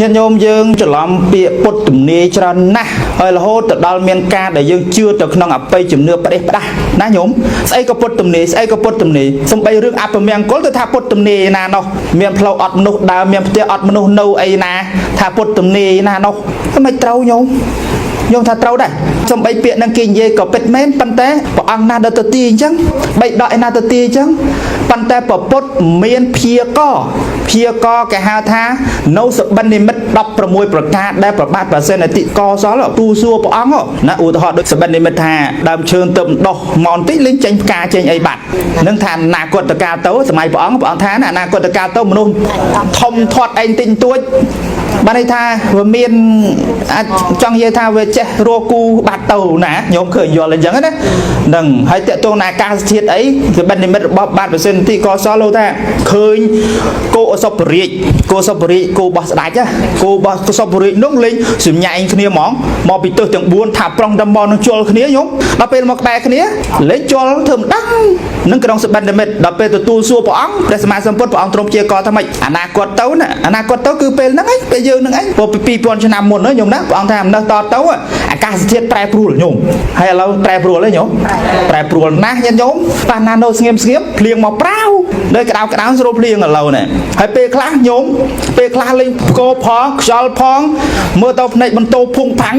ញាតិញោមយើងច្រឡំពាក្យពុទ្ធទំនាយច្រើនណាស់ហើយរហូតទៅដល់មានការដែលយើងជឿទៅក្នុងអបិយជំនឿផ្ដេសផ្ដាស់ណាញោមស្អីក៏ពុទ្ធទំនាយស្អីក៏ពុទ្ធទំនាយសំបីរឿងអពមង្គលទៅថាពុទ្ធទំនាយណានោះមានផ្លូវអត់មនុស្សដើរមានផ្ទះអត់មនុស្សនៅអីណាថាពុទ្ធទំនាយណានោះមិនត្រូវញោមញោមថាត្រូវដែរសំបីពាក្យនឹងគេនិយាយក៏ពិតមែនប៉ុន្តែព្រះអង្គណាដល់ទៅទីអញ្ចឹងបីដកឯណាទៅទីអញ្ចឹងប៉ុន្តែពពុទ្ធមានព្យាករព្យាករគេហៅថានៅសបិននិមិត្ត16ប្រការដែលប្របាទប្រសិនតិកសលទូសួរព្រះអង្គណាឧទាហរណ៍ដូចសបិននិមិត្តថាដើមឈើទៅដោះមកបន្តិចលេងចេញផ្កាចេញអីបាត់នឹងថាអនាគតកាលទៅសម័យព្រះអង្គព្រះអង្គថាណាអនាគតកាលទៅមនុស្សធំធាត់ឯងតិចតួចបានន័យថាវាមានអាចចង់និយាយថាវាចេះរកគូបាត់ទៅណាញោមឃើញយល់អញ្ចឹងណានឹងហើយតកតងនឹងអាកាសធាតុអីសបិននិមិត្តរបស់បាទប្រសិទ្ធិកសលលោកថាឃើញគោអសុបរាជគោអសុបរាជគោរបស់ស្ដេចគោរបស់អសុបរាជនោះលេងសញ្ញាញគ្នាហ្មងមកពីទិសទាំង4ថាប្រុងតំបន់នឹងជល់គ្នាញោមដល់ពេលមកក្បែរគ្នាលេងជល់ធ្វើមិនដឹងនឹងក្នុងសបិននិមិត្តដល់ពេលទទួលសួរព្រះអង្គព្រះសម្មាសម្ពុទ្ធព្រះអង្គទ្រង់ព្យាករណ៍ថាម៉េចអនាគតទៅណាអនាគតទៅគឺពេលហ្នឹងឯងពេលយើងហ្នឹងឯងព្រោះពី2000ឆ្នាំមុនញោមណាព្រះអង្គថាអំណឹះតទៅអាកាសធាតុប្រែប្រួលញោមហើយឥឡូវប្រែប្រួលទេញោមប្រែប្រួលណាស់ញាតិញោមប៉ះណានៅស្ងៀមស្ងៀមភ្លៀងមកប្រាវនៅក្តៅក្តៅស្រួលភ្លៀងឥឡូវនេះហើយពេលខ្លះញោមពេលខ្លះលេងផ្គរផងខ្យល់ផងមើលទៅភ្នែកបន្ទោភុងផាំង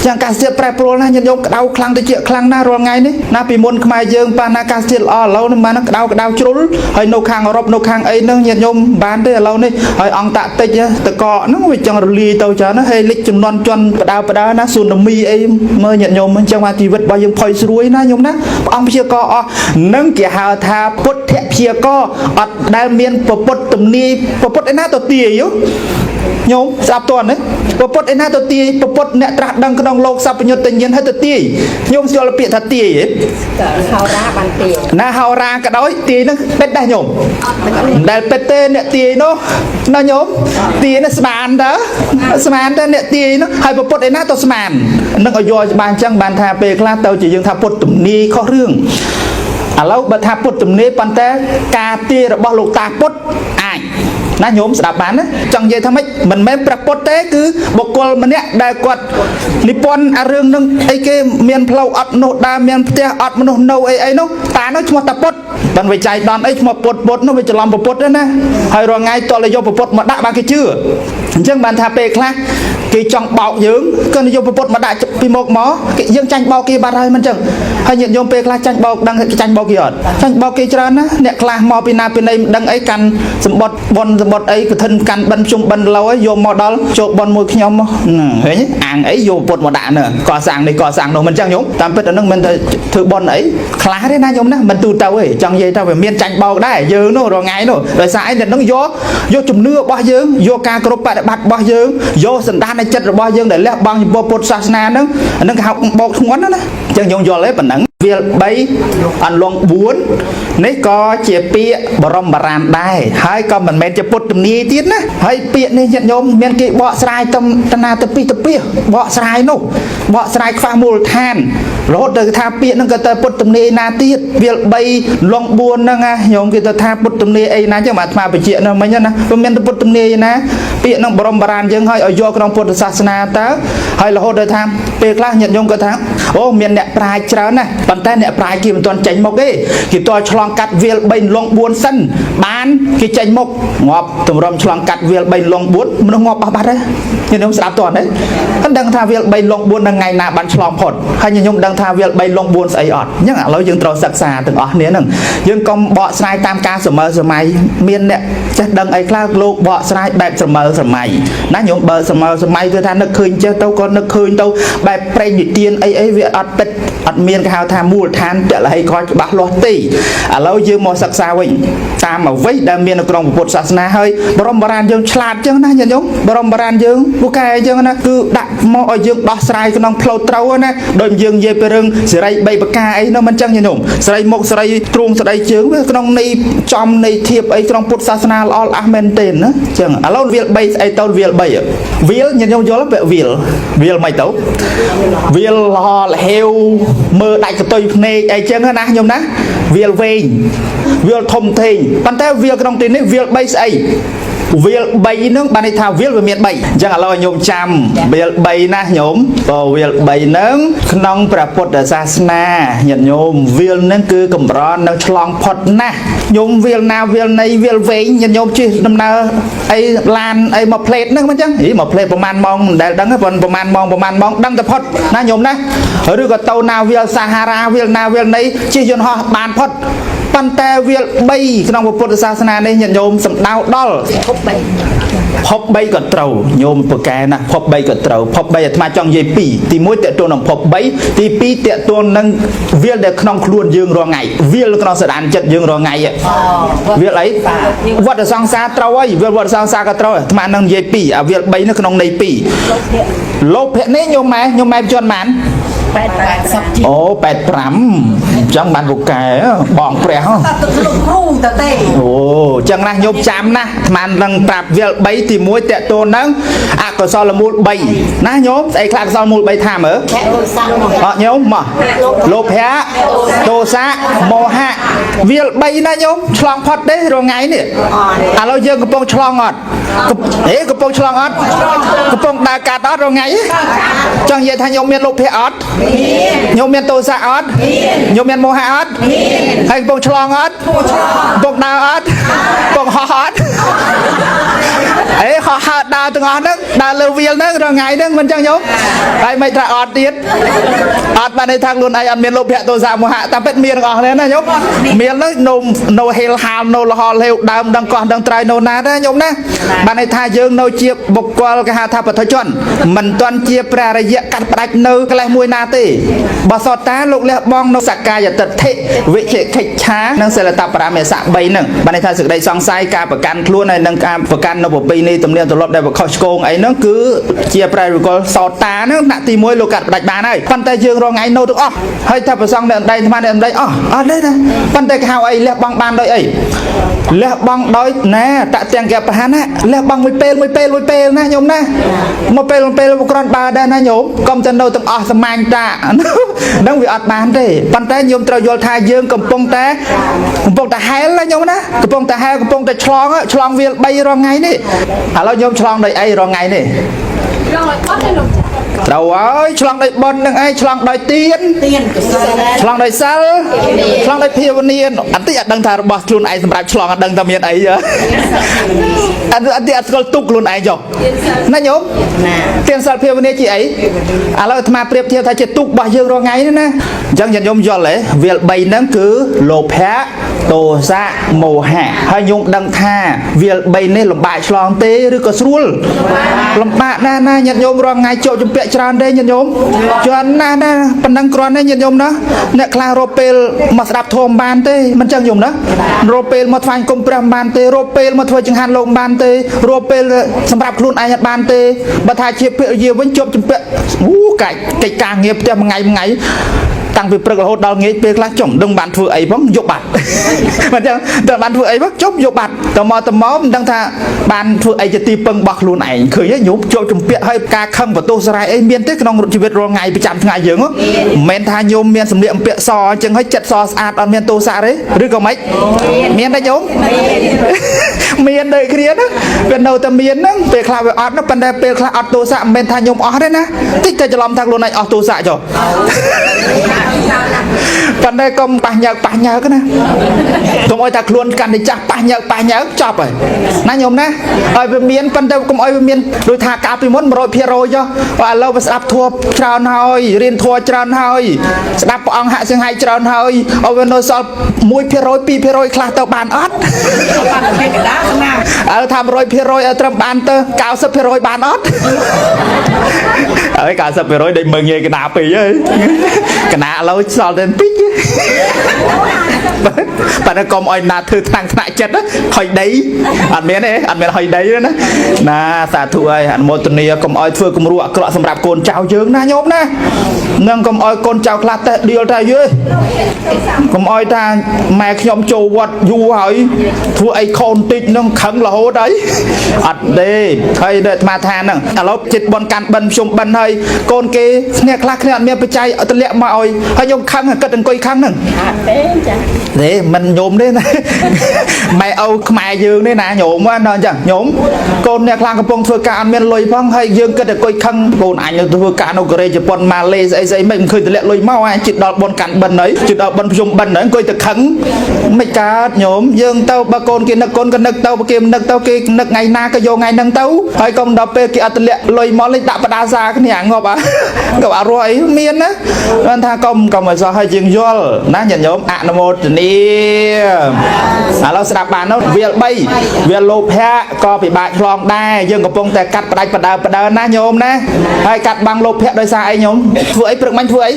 ចឹងអាកាសធាតុប្រែប្រួលណាស់ញាតិញោមក្តៅខ្លាំងទៅជាខ្លាំងណាស់រាល់ថ្ងៃនេះណាពីមុនខ្មែរយើងប៉ះណាអាកាសធាតុល្អឥឡូវនេះបានក្តៅក្តៅជ្រុលហើយនៅខាងអឺរ៉ុបនៅខាងអីហ្នឹងញាតិញោមបានទេឥឡូវនេះហើយអង្គតាក់តិចតកហ្នឹងវាចង់រលាយទៅច្រើនណាហើយលិចចំនួនជន់បដើបដើណាស៊ូណាមីអីមើលញាតិញោមអញ្ចឹងថាជីវិតរបស់យើងផុយស្រួយណាញោមណាព្រះអង្គព្យាករអស់នឹងគេហៅថាពុទ្ធព្យាករអត់ដែលមានពពុទ្ធទំនាយពពុទ្ធឯណាទៅទាយញោមស្ដាប់តើណាពពុទ្ធឯណាទៅទាយពពុទ្ធអ្នកត្រាស់ដឹងក្នុងលោកសัพពញុត្តញ្ញាណហើយទៅទាយញោមស្គាល់ពាក្យថាទាយទេ ហោរាបានទាយ ណាហោរាក៏ដោយទាយនឹងពិតដែរញោមមិនដែលពិតទេអ្នកទាយនោះណាញោមទាយនោះស្មានតើស្មានតើអ្នកទាយនោះហើយពពុទ្ធឯណាទៅស្មាននឹងឲ្យយល់ច្បាស់អញ្ចឹងបានថាពេលខ្លះទៅជាយើងថាពុទ្ធទំនាយខុសរឿងឥឡូវបើថាពុទ្ធទំនាយប៉ុន្តែការទាយរបស់លោកតាពុទ្ធអាចណាញោមស្ដាប់បានណាចង់និយាយថាម៉េចមិនមែនព្រះពុទ្ធទេគឺបុគ្គលម្នាក់ដែលគាត់និពន្ធអារឿងនឹងអីគេមានផ្លូវអត់មនុស្សដើរមានផ្ទះអត់មនុស្សនៅអីអីនោះតានោះឈ្មោះតាពុទ្ធបានវិច័យដនអីឈ្មោះពុទ្ធពុទ្ធនោះវាច្រឡំពុទ្ធទេណាហើយរាល់ថ្ងៃតលយកពុទ្ធមកដាក់បានគេជឿអញ្ចឹងបានថាពេលខ្លះគេចង់បោកយើងក៏យកពុទ្ធមកដាក់ពីមុខមកគេយើងចាញ់បោកគេបាត់ហើយមិនអញ្ចឹងហើយញាតិញោមពេលខ្លះចាញ់បោកដឹងគេចាញ់បោកគេអត់ចាញ់បោកគេច្រើនណាអ្នកខ្លះមកពីណាពីណីមិនដឹងអីកាន់សម្បត្តិបនសម្បត្តិអីកឋិនកាន់បិណ្ឌជុំបិណ្ឌឡូយយកមកដល់ចូលបនមួយខ្ញុំមកឃើញអាងអីយកពុទ្ធមកដាក់នោះកសាងនេះកសាងនោះមិនអញ្ចឹងញោមតាមពិតអានឹងមិនទៅធ្វើបនអីខ្លះទេណាញោមណាមិនទូទៅទេចង់និយាយថាវាមានចាញ់បោកដែរយើងនោះរាល់ថ្ងៃនោះដោយសារអីអ្នកនឹងយកយកជំនឿរបស់យើងយកការគោរពបប្រតិបត្តិរបស់យើងយកសន្តានចិត្តរបស់យើងដែលលះបង់ចំពោះពុទ្ធសាសនាហ្នឹងអានឹងគេហៅបោកធ្ងន់ណាអញ្ចឹងយើងយល់ទេប៉ុណ្ណឹងវាល3អន្លង់4នេះក៏ជាពាក្យបរមបារាណដែរហើយក៏មិនមែនជាពុទ្ធទំនាយទៀតណាហើយពាក្យនេះញាតិញោមមានគេបកស្រាយតំតាណាទៅពីទៅពីបកស្រាយនោះបកស្រាយខ្វះមូលដ្ឋានរហូតទៅថាពាក្យហ្នឹងក៏ទៅពុទ្ធទំនាយណាទៀតវាល3លង4ហ្នឹងណាញោមគេទៅថាពុទ្ធទំនាយអីណាចឹងបាទអាត្មាបញ្ជាក់នៅមិញណាវាមានពុទ្ធទំនាយណាពាក្យហ្នឹងបរមបារាណយើងឲ្យឲ្យយកក្នុងពុទ្ធសាសនាតើហើយរហូតទៅថាពេលខ្លះញាតិញោមក៏ថាអូមានអ្នកប្រាជ្ញច្រើនណាស់ប៉ុន្តែអ្នកប្រាជ្ញគេមិនទាន់ចេញមកទេគេទាល់ឆ្លងកាត់វាល3លង4សិនបានគេចេញមកងាប់ទម្រាំឆ្លងកាត់វាល3លង4មនុស្សងាប់បាស់បាត់ហើយញាតិញោមស្ដាប់តើទេមិនដឹងថាវាល3លង4នៅថ្ងៃណាបានឆ្លងផុតហើយញាតិញោមដឹងថាវាល3លង4ស្អីអត់អញ្ចឹងឥឡូវយើងត្រូវសិក្សាទាំងអស់គ្នាហ្នឹងយើងកុំបកស្រាយតាមការសម័យសម័យមានអ្នកចេះដឹងអីខ្លះលោកបកស្រាយបែបសម័យសម័យណាញោមបើសម័យសម័យគឺថានឹកឃើញចេះទៅក៏នឹកឃើញទៅបែបប្រេងនិទានអីអីវាអត់ពិតអត់មានគេហៅថាមូលដ្ឋានតលហីក៏ច្បាស់លាស់ទេឥឡូវយើងមកសិក្សាវិញតាមអ្វីដែលមាននៅក្នុងពុទ្ធសាសនាហើយបរមបារាណយើងឆ្លាតចឹងណាញាតិញោមបរមបារាណយើងពូកែចឹងណាគឺដាក់មកឲ្យយើងដោះស្រាយក្នុងផ្លូវត្រូវណាដូចយើងនិយាយពីរឿងសេរី3ប្រការអីនោះមិនចឹងញាតិញោមសេរីមុខសេរីទ្រូងសេរីជើងវាក្នុងន័យចំន័យធៀបអីក្នុងពុទ្ធសាសនាល្អល្អះមែនទេណាចឹងឥឡូវវាល3ស្អីទៅវាល3វាលញាតិញោមយល់ពាក្យវាលវាលមិនទៅវាលលលហេវមើលដាច់កតុយភ្នែកអីចឹងណាញោមណាវាលវែងវាលធំធេងប៉ុន្តែវាលក្នុងទីនេះវាល3ស្អី វាល3ហ្នឹងបានន័យថាវាលវាមាន3អញ្ចឹងឥឡូវឲ្យញោមចាំវាល3ណាញោមបើវាល3ហ្នឹងក្នុងព្រះពុទ្ធសាសនាញាតិញោមវាលហ្នឹងគឺកម្រនឹងឆ្លងផុតណាស់ញោមវាលណាវាលនៃវាលវែងញាតិញោមជិះដំណើរអីឡានអីមកផ្លេតហ្នឹងមិនអញ្ចឹងហីមកផ្លេតប្រហែលម៉ោងមិនដែលដឹងទេប៉ុន្តែប្រហែលម៉ោងប្រហែលម៉ោងដឹងតែផុតណាញោមណាឬក៏ទៅណាវាលសាហារាវាលណាវាលនៃជិះយន្តហោះបានផុតប៉ុន្តែវាល3ក្នុងពុទ្ធសាសនានេះញាតិញោមសំដៅដល់ ភព3 ភព3ក៏ត្រូវញោមប្រកែណាភព3ក៏ត្រូវភព3អាត្មាចង់និយាយ2ទី1តេតួនឹងភព3ទី2តេតួនឹងវាលដែលក្នុងខ្លួនយើងរាល់ថ្ងៃវាលក្នុងសន្តានចិត្តយើងរាល់ថ្ងៃហ៎វាលអីវត្តសង្សារត្រូវហើយវាលវត្តសង្សារក៏ត្រូវអាត្មានឹងនិយាយ2អាវាល3នៅក្នុងន័យ2លោភៈនេះញោមម៉ែញោមម៉ែជន់ម៉ាន 80ជា អូ85អញ្ចឹងបានពូកែបងព្រះហ៎ តទៅលោកគ្រូតទេ អូចឹងណាញោមចាំណាអាត្មានឹងប្រាប់វាល3ទី1តេតូនហ្នឹងអកុសលមូល3ណាញោមស្អីខ្លះអកុសលមូល3ថាមើល ភៈទោសៈមោហៈ អត់ញោមមកលោភៈទោសៈមោហៈវាល3ណាញោមឆ្លងផុតទេរងថ្ងៃនេះឥឡូវយើងកំពុងឆ្លងអត់ហេកំពុងឆ្លងអត់កំពុងដើរកាត់អត់រងថ្ងៃចង់និយាយថាញោមមានលោភៈអត់ញោមមានទោសៈអត់ញោមមានមោហៈអត់ហើយកំពុងឆ្លងអត់កំពុងដើរអត់កំពុងហោះអត់អេហោះហើរដើរទាំងអស់ហ្នឹងដើរលើវាលហ្នឹងរងថ្ងៃហ្នឹងមិនចឹងញោមហើយមិនថាអត់ទៀតអត់បានន័យថាខ្លួនឯងអត់មានលោភៈទោសៈមោហៈតែពិតមានទាំងអស់ហ្នឹងណាញោមមានហ្នឹងនៅនៅហេលហាលនៅលហលហេវដើមដឹងកោះដឹងត្រៃនៅណាដែរញោមណាបានន័យថាយើងនៅជាបុគ្គលគេហៅថាបទជនមិនទាន់ជាព្រះរិយៈកាត់ផ្ដាច់នៅកលេសមួយណាទេបើសតតាលោកលះបង់នៅសក្កាយទិដ្ឋិវិជិកិច្ឆានិងសិលតបរាមេសៈ3ហ្នឹងបានន័យថាសេចក្តីសង្ស័យការប្រកាន់ខ្លួនហើយនិងការប្រកាន់នៅប្រពៃណីទំនៀមទម្លាប់ដែលបខុសឆ្គងអីហ្នឹងគឺជាព្រះវិកលសតតាហ្នឹងថ្នាក់ទី1លោកកាត់ផ្ដាច់បានហើយប៉ុន្តែយើងរងថ្ងៃនៅទាំងអស់ហើយថាប្រសងអ្នកអណ្ដែងអាត្មាអ្នកអណ្ដែងអស់អត់ទេណាប៉ុន្តែគេហៅអីលះបង់បានដោយអីលះបង់ដោយណាតទាំងកបហាណាលះបង់មួយពេលមួយពេលមួយពេលណាញោមណាមួយពេលមួយពេលគ្រាន់បើដែរណាញោមកុំតែនៅទាំងអស់សមាញតាហ្នឹងវាអត់បានទេប៉ុន្តែញោមត្រូវយល់ថាយើងកំពុងតែកំពុងតែហែលណាញោមណាកំពុងតែហែលកំពុងតែឆ្លងឆ្លងវាល3រាល់ថ្ងៃនេះឥឡូវញោមឆ្លងដោយអីរាល់ថ្ងៃនេះ រងឲ្យបត់ទេលោកចា ត្រូវហើយឆ្លងដោយបុណ្យនឹងឯងឆ្លងដោយទាន ទៀនកុសល ឆ្លងដោយសិលឆ្លងដោយភាវនាអន្តិអត់ដឹងថារបស់ខ្លួនឯងសម្រាប់ឆ្លងអត់ដឹងថាមានអីទេអត់អន្តិអត់ស្គាល់ទុកខ្លួនឯងចុះណាញោមទានសិលភាវនាជាអីឥឡូវអាត្មាប្រៀបធៀបថាជាទុករបស់យើងរាល់ថ្ងៃនេះណាអញ្ចឹងញាតិញោមយល់ទេវាល3ហ្នឹងគឺលោភៈទោសៈមោហៈហើយញោមដឹងថាវាល3នេះលំបាកឆ្លងទេឬក៏ស្រួលលំបាកណាស់ណាញាតិញោមរាល់ថ្ងៃជាប់ជំពាក់ច្រើនទេញាតិញោមច្រើនណាស់ណាប៉ុណ្ណឹងគ្រាន់ទេញាតិញោមណាអ្នកខ្លះរកពេលមកស្ដាប់ធម៌មិនបានទេមិនចឹងញោមណារកពេលមកថ្វាយគុំព្រះមិនបានទេរកពេលមកធ្វើចង្ហាន់លោកមិនបានទេរកពេលសម្រាប់ខ្លួនឯងអត់បានទេបើថាជាភរិយាវិញជាប់ជំពាក់អូកាច់កិច្ចការងារផ្ទះមួយថ្ងៃមួយថ្ងៃតាំងពីព្រឹករហូតដល់ងាយពេលខ្លះចំដឹងបានធ្វើអីផងយកបាត់ មិនចឹងតែបានធ្វើអីផងចំយកបាត់តមកតមកមិនដឹងថាបានធ្វើអីជាទីពឹងរបស់ខ្លួនឯងឃើញទេញោមជាប់ជំពាក់ហើយការខឹងបន្ទោសរាយអីមានទេក្នុងជីវិតរាល់ថ្ងៃប្រចាំថ្ងៃយើងហ៎មិនមែនថាញោមមានសម្លៀកបំពាក់សអញ្ចឹងហើយចិត្តសស្អាតអត់មានទោសៈទេឬក៏ម៉េចមានទេញោមមានដូចគ្នាណាវានៅតែមានហ្នឹងពេលខ្លះវាអត់ណាប៉ុន្តែពេលខ្លះអត់ទោសៈមិនមែនថាញោមអស់ទេណាតិចតែច្រឡំថាខ្លួនឯងអស់ទោសៈចុះ ប៉ុន្តែកុំប៉ះញើកប៉ះញើកណាកុំឲ្យថាខ្លួនកាន់តែចាស់ប៉ះញើកប៉ះញើកចប់ហើយណាញោមណាឲ្យវាមានប៉ុន្តែកុំឲ្យវាមានដូចថាកាលពីមុន100%ចុះបើឥឡូវវាស្ដាប់ធម៌ច្រើនហើយរៀនធម៌ច្រើនហើយស្ដាប់ព្រះអង្គហាក់សង្ហៃច្រើនហើយឲ្យវានៅសល់1% 2%ខ្លះទៅបានអត់ បានតែកដាស្នា ឥឡូវថា100%ឲ្យត្រឹមបានទៅ90%បានអត់ ហើយ90%ដូចមើងងាយកណាពេកហើយកណាឥឡូវសល់តែបន្តិច ប៉ុន្តែកុំឲ្យណាធ្វើថ្នាំងថ្នាក់ចិត្តណាហុយដីអត់មានទេអត់មានហុយដីទេណាណាសាធុហើយអនុមោទនាកុំឲ្យធ្វើគំរូអាក្រក់សម្រាប់កូនចៅយើងណាញោមណានឹងកុំឲ្យកូនចៅខ្លះតេះដៀលថាយេកុំឲ្យថាម៉ែខ្ញុំចូលវត្តយូរហើយធ្វើអីខូនតិចនឹងខឹងរហូតហើយអត់ទេហើយដូចអាត្មាថាហ្នឹងឥឡូវចិត្តបនកាន់បិណ្ឌខ្ញុំបិណ្ឌហើយកូនគេគ្នាខ្លះគ្នាអត់មានបច្ច័យទម្លាក់មកឲ្យ ហើយញោមខឹងគិតអង្គុយខឹងហ្នឹង អត់ទេចា ទេមិនញោមទេណា ម៉ែឪខ្មែរយើងទេណាញោមណាអញ្ចឹងញោមកូនអ្នកខ្លាំងកំពុងធ្វើការអត់មានលុយផងហើយយើងគិតតែអង្គុយខឹងកូនអញនៅធ្វើការនៅកូរ៉េជប៉ុនម៉ាឡេស្អីស្អីមិនឃើញតម្លាក់លុយមកអាជិតដល់ប៉ុនកាន់បិណ្ឌហើយជិតដល់ប៉ុនភ្ជុំបិណ្ឌហើយអង្គុយតែខឹងមិនកើតញោមយើងទៅបើកូនគេនឹកកូនក៏នឹកទៅបើគេមិននឹកទៅគេនឹកថ្ងៃណាក៏យកថ្ងៃហ្នឹងទៅហើយកុំដល់ពេលគេអត់តម្លាក់លុយមកលេងដាក់បដាសាគ្នាអាងាប់អា ក៏អត់រស់អីមានណាគាត់ថាកុំកុំឲ្យសោះឲ្យយើងយល់ណាញាតិញោមអនុមោទនាឥឡូវស្ដាប់បាននោះវាល3វាលលោភៈក៏ពិបាកឆ្លងដែរយើងកំពុងតែកាត់ផ្ដាច់បដើបដើណាញោមណាហើយកាត់បាំងលោភៈដោយសារអីញោមធ្វើអីព្រឹកមិញធ្វើអី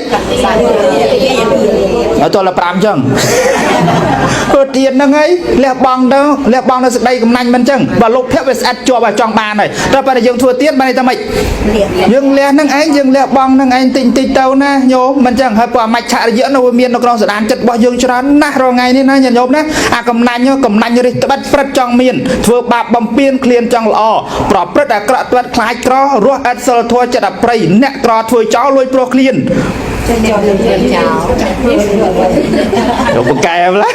អត់តល5ចឹង ព្រោះទៀតហ្នឹងហើយលះបង់ទៅលះបង់នៅសេចក្តីកំណាញ់មិនចឹងបើលោភៈវាស្អិតជាប់ឲ្យចង់បានហើយតែបើតែយើងធ្វើទៀតបានន័យថាម៉េចយើងលះហ្នឹងឯងយើងលះបង់ហ្នឹងឯងតិចតិចទៅណាញោមមិនចឹងហើយព្រោះអាមច្ឆរិយៈនៅវាមាននៅក្នុងសន្តានចិត្តរបស់យើងច្រើនណាស់រាល់ថ្ងៃនេះណាញាតិញោមណាអាកំណាញ់ហ្នឹងកំណាញ់រិះត្បិតព្រឹត្តចង់មានធ្វើបាបបំពេញឃ្លានចង់ល្អប្រព្រឹត្តអាក្រក់ត្បិតខ្លាចក្ររស់ឥតសិលធម៌ចិត្តអប្រ័យអ្នកក្រធ្វើចោលលួចប្រុសឃ្លាន ចោលចោល ញោមបកែម្ល៉េះ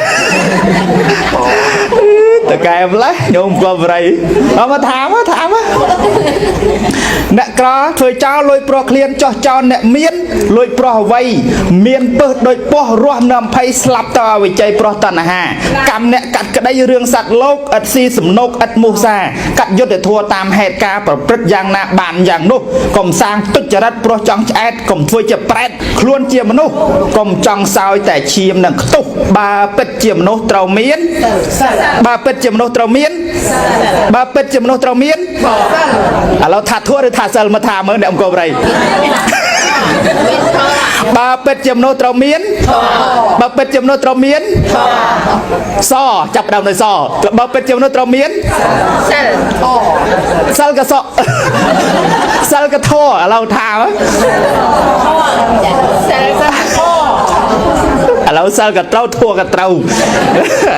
តកែម្ល៉េះញោមក៏បរិយអត់មកថាមកថាមកអ្នកក្រធ្វើចោលលួចប្រុសឃ្លានចោះចោលអ្នកមានលួចប្រុសអ្វីមានពឹសដូចពស់រស់នៅអំភ័យស្លាប់តអវិជ័យប្រុសតណ្ហាកម្មអ្នកកាត់ក្តីរឿងសត្វលោកឥតស៊ីសំណុកឥតមូសាកាត់យុទ្ធធัวតាមហេតុការប្រព្រឹត្តយ៉ាងណាបានយ៉ាងនោះកុំសាងទុច្ចរិតប្រុសចង់ឆ្អែតកុំធ្វើជាប្រែតខ្លួនជាមនុស្សកុំចង់សោយតែឈាមនិងខ្ទុះបើពិតជាមនុស្សត្រូវមានបើពិតជាមនុស្សត្រូវមានបើពិតជាមនុស្សត្រូវមានឥឡូវថាធัวឬថាសិលមកថាមើលអ្នកអង្គបរិយបើពិតជាមនុស្សត្រូវមានបើពិតជាមនុស្សត្រូវមានសចាប់ដើមដោយសបើពិតជាមនុស្សត្រូវមាន សិល សិលកសក់សិលកធរឥឡូវថាមើល សិល ឥឡូវសិលក៏ត្រូវធัวក៏ត្រូវ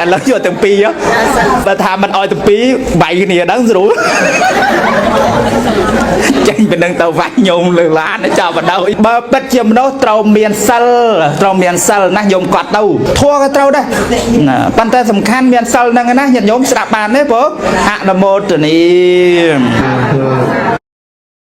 ឥឡូវយកទាំងពីរហ៎បើថាមិនអោយទាំងពីរបាយគ្នាដឹងស្រួលចេញពីនឹងទៅវាយញោមលើឡានចាប់បដ ாய் បើពិតជាមនុស្សត្រូវមានសិលត្រូវមានសិលណាញោមកត់ទៅធัวក៏ត្រូវដែរណាប៉ុន្តែសំខាន់មានសិលហ្នឹងណាញាតិញោមស្ដាប់បានទេព្រោះអនុមោទនា ធ្វើ